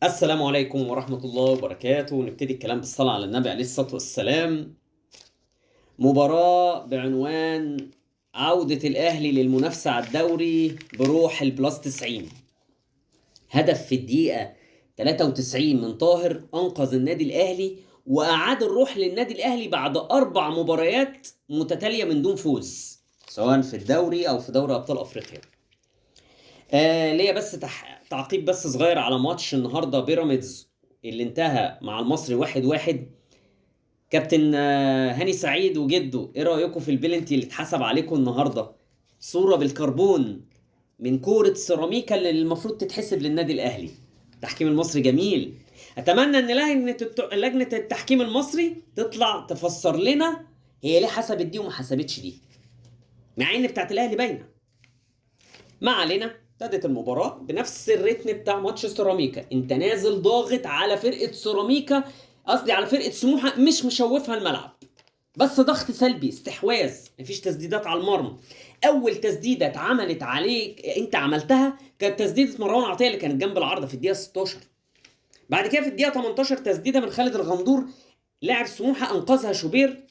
السلام عليكم ورحمة الله وبركاته. نبتدي الكلام بالصلاة على النبي عليه الصلاة والسلام. مباراة بعنوان عودة الأهلي للمنافسة على الدوري بروح ال plus 90. هدف في الدقيقة 93 من طاهر أنقذ النادي الأهلي وأعاد الروح للنادي الأهلي بعد 4 مباريات متتالية من دون فوز، سواء في الدوري أو في دوري أبطال أفريقيا. ليا بس تعقيب بس صغير على ماتش النهارده بيراميدز اللي انتهى مع المصري 1-1. كابتن هاني سعيد وجده، ايه رايكم في البلنتي اللي اتحسب عليكم النهارده؟ صوره بالكربون من كورة سيراميكا اللي المفروض تتحسب للنادي الاهلي. التحكيم المصري جميل. اتمنى ان لجنة التحكيم المصري تطلع تفسر لنا هي ليه حسبت دي وما حسبتش دي، مع ان بتاعت الاهلي باينة. ما علينا، ابتدت المباراة بنفس الريتم بتاع ماتش سيراميكا. انت نازل ضاغط على فرقة سيراميكا، قصدي على فرقة سموحة، مش مشوفها الملعب، بس ضغط سلبي، استحواذ، مفيش تسديدات على المرمى. اول تسديدة اتعملت عليك انت عملتها كانت تسديدة مروان عطية اللي كانت جنب العارضة في الدقيقة 16. بعد كده في الدقيقة 18 تسديدة من خالد الغندور لاعب سموحة انقذها شوبير.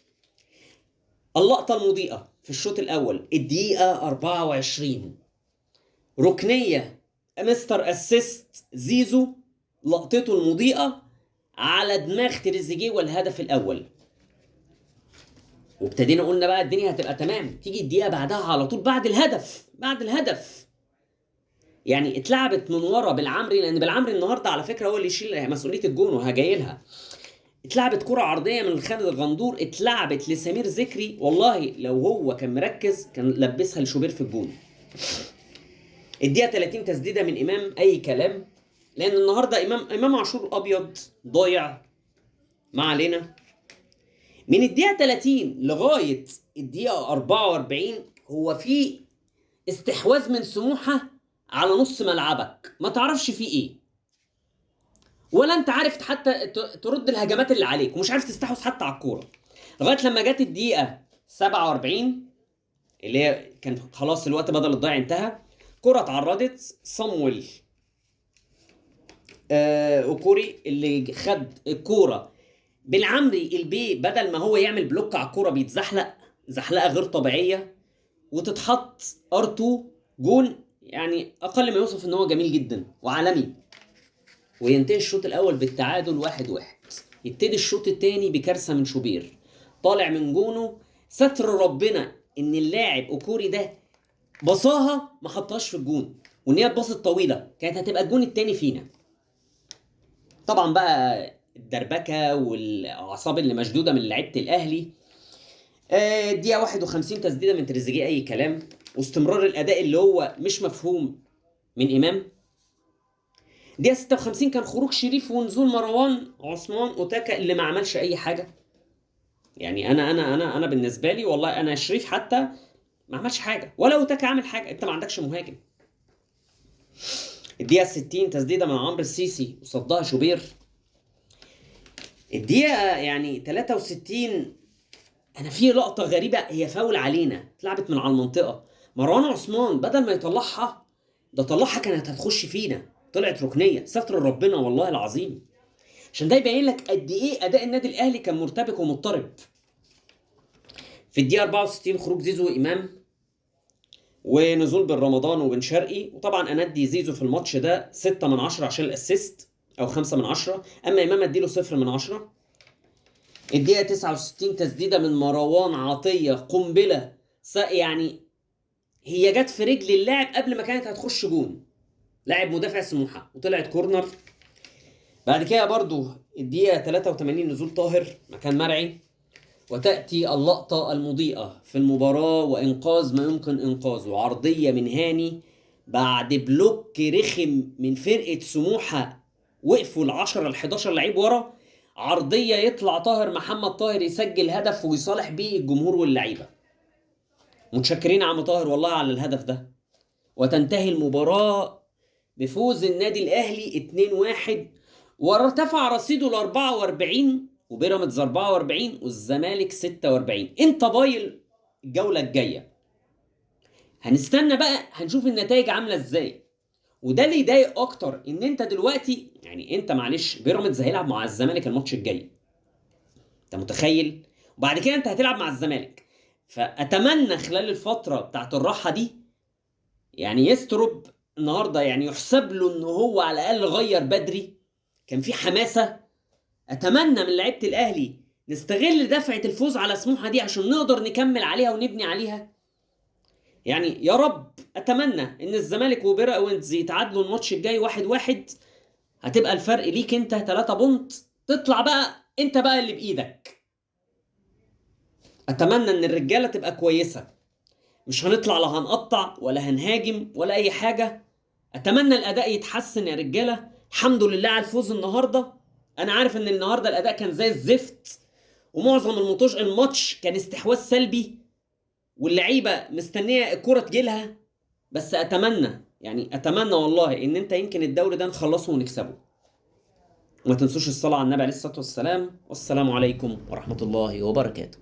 اللقطة المضيئة في الشوط الاول الدقيقة 24، ركنية Mister Assist زيزو، لقطته المضيئة على دماغ تريزيجيه والهدف الأول. وابتدينا قلنا بقى الدنيا هتبقى تمام. تيجي الدقيقة بعدها على طول بعد الهدف يعني اتلعبت من ورا بالعمري، لأن بالعمري النهاردة على فكرة هو اللي يشيل مسؤولية الجون وهجايلها. اتلعبت كرة عرضية من خالد الغندور، اتلعبت لسمير ذكري، والله لو هو كان مركز كان لبسها لشوبير في الجون. الدقيقة 30 تسديدة من إمام، أي كلام، لأن النهاردة إمام عاشور أبيض ضايع. ما علينا. من الدقيقة 30 لغاية الدقيقة 44 هو في استحواذ من سموحة على نص ملعبك، ما تعرفش فيه إيه، ولا أنت عارف حتى ترد الهجمات اللي عليك، ومش عارف تستحوذ حتى على الكورة، لغاية لما جت الدقيقة 47 اللي هي كان خلاص الوقت بدل الضايع انتهى. كرة اتعرضت صامويل اوكوري اللي خد الكورة بالعمري البي، بدل ما هو يعمل block على الكورة بيتزحلق زحلقة غير طبيعية وتتحط R2 جون، يعني اقل ما يوصف ان هو جميل جدا وعالمي. وينتهي الشوط الاول بالتعادل 1-1. يبتدي الشوط الثاني بكارثة من شوبير طالع من جونة، ستر ربنا ان اللاعب اوكوري ده بصاها ما حطهاش في الجون، وان هي اتباصت طويلة كانت هتبقى الجون الثاني فينا. طبعا بقى الدربكه والاعصاب اللي مشدودة من لعيبة الاهلي. الدقيقة 51 تسديده من تريزيجيه، اي كلام، واستمرار الاداء اللي هو مش مفهوم من امام. دقيقة 56 كان خروج شريف ونزول مروان عثمان اوتاكا اللي ما عملش اي حاجة. يعني انا انا انا انا بالنسبة لي والله انا شريف حتى ما عملش حاجة، ولا اوتاكا عامل حاجة، انت ما عندكش مهاجم. الدقيقة 60 تسديده من عمرو السيسي وصدها شوبير. الدقيقة يعني 63 انا في لقطة غريبة، هي فاول علينا اتلعبت من على المنطقة، مروان عثمان بدل ما يطلعها ده طلعها كانت هتخش فينا، طلعت ركنيه، ستر ربنا والله العظيم. عشان ده يبين لك قد ايه اداء النادي الاهلي كان مرتبك ومضطرب. في الدقيقة 64 خروج زيزو وامام ونزول بن رمضان وبن شرقي. وطبعا انا ادي زيزو في الماتش ده 6 من 10 عشان ال assist، او 5 من 10، اما امام اديله 0 من 10. الدقيقة 69 تسديده من مروان عطية، قنبلة، يعني هي جت في رجل اللاعب قبل ما كانت هتخش جون، لاعب مدافع سموحه، وطلعت corner. بعد كده برضو الدقيقة 83 نزول طاهر مكان مرعي، وتأتي اللقطة المضيئة في المباراة وإنقاذ ما يمكن إنقاذه، عرضية من هاني بعد block رخم من فرقة سموحة، وقفوا 10 ال11 لعيب ورا، عرضية يطلع طاهر محمد طاهر يسجل هدف ويصالح بيه الجمهور واللعيبة. متشكرين عم طاهر والله على الهدف ده. وتنتهي المباراة بفوز النادي الأهلي 2-1، وارتفع رصيده ل 44، وبيراميدز 44 والزمالك 46. انت بايل الجولة الجاية، هنستنى بقى هنشوف النتائج عاملة ازاي. وده اللي يضايق اكتر، ان انت دلوقتي يعني انت معلش بيراميدز هيلعب مع الزمالك الماتش الجاي، انت متخيل؟ وبعد كده انت هتلعب مع الزمالك. فاتمنى خلال الفترة بتاعت الراحة دي يعني يستروب النهارده يعني يحسب له ان هو على الاقل غير بدري، كان في حماسه. اتمنى من لعيبة الاهلي نستغل دفعه الفوز على سموحه دي عشان نقدر نكمل عليها ونبني عليها. يعني يا رب اتمنى ان الزمالك وبيراميدز يتعادلوا الماتش الجاي 1-1، هتبقى الفرق ليك انت 3 بونت، تطلع بقى انت بقى اللي بايدك. اتمنى ان الرجالة تبقى كويسة، مش هنطلع لا هنقطع ولا هنهاجم ولا اي حاجة. اتمنى الاداء يتحسن يا رجاله. الحمد لله على الفوز النهارده. انا عارف ان النهارده الاداء كان زي الزفت، ومعظم الماتش كان استحواذ سلبي، واللعيبة مستنيه الكره تجيلها. بس اتمنى يعني اتمنى والله ان انت يمكن الدوري ده نخلصه ونكسبه. وما تنسوش الصلاة على النبي عليه الصلاة والسلام. والسلام عليكم ورحمة الله وبركاته.